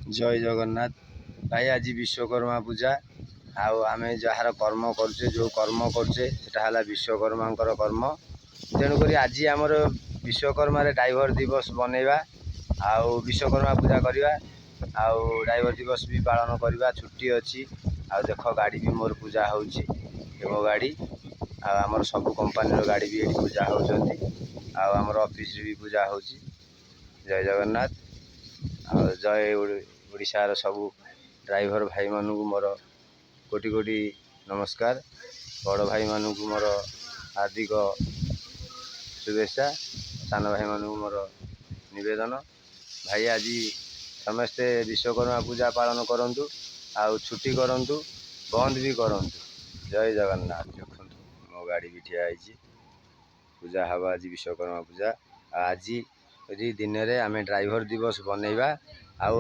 ଜୟ ଜଗନ୍ନାଥ ଭାଇ। ଆଜି ବିଶ୍ୱକର୍ମା ପୂଜା, ଆଉ ଆମେ ଯାହାର କର୍ମ କରୁଛେ, ଯେଉଁ କର୍ମ କରୁଛେ, ସେଟା ହେଲା ବିଶ୍ୱକର୍ମାଙ୍କର କର୍ମ। ତେଣୁକରି ଆଜି ଆମର ବିଶ୍ୱକର୍ମାରେ ଡ୍ରାଇଭର ଦିବସ ବନେଇବା ଆଉ ବିଶ୍ୱକର୍ମା ପୂଜା କରିବା ଆଉ ଡ୍ରାଇଭର ଦିବସ ବି ପାଳନ କରିବା। ଛୁଟି ଅଛି। ଆଉ ଦେଖ, ଗାଡ଼ି ବି ମୋର ପୂଜା ହେଉଛି, ମୋ ଗାଡ଼ି। ଆଉ ଆମର ସବୁ କମ୍ପାନୀର ଗାଡ଼ି ବି ଏଠି ପୂଜା ହେଉଛନ୍ତି ଆଉ ଆମର ଅଫିସରେ ବି ପୂଜା ହେଉଛି। ଜୟ ଜଗନ୍ନାଥ ଆଉ ଜୟ ଓଡ଼ିଶାର ସବୁ ଡ୍ରାଇଭର ଭାଇମାନଙ୍କୁ ମୋର କୋଟି କୋଟି ନମସ୍କାର। ବଡ଼ ଭାଇମାନଙ୍କୁ ମୋର ହାର୍ଦ୍ଦିକ ଶୁଭେଚ୍ଛା, ସାନ ଭାଇମାନଙ୍କୁ ମୋର ନିବେଦନ। ଭାଇ, ଆଜି ସମସ୍ତେ ବିଶ୍ୱକର୍ମା ପୂଜା ପାଳନ କରନ୍ତୁ ଆଉ ଛୁଟି କରନ୍ତୁ, ବନ୍ଦ ବି କରନ୍ତୁ। ଜୟ ଜଗନ୍ନାଥ। ଦେଖନ୍ତୁ, ମୋ ଗାଡ଼ି ବି ଠିଆ ହେଇଛି। ପୂଜା ହେବ ଆଜି ବିଶ୍ୱକର୍ମା ପୂଜା। ଆଉ ଆଜି ଦିନରେ ଆମେ ଡ୍ରାଇଭର ଦିବସ ବନେଇବା ଆଉ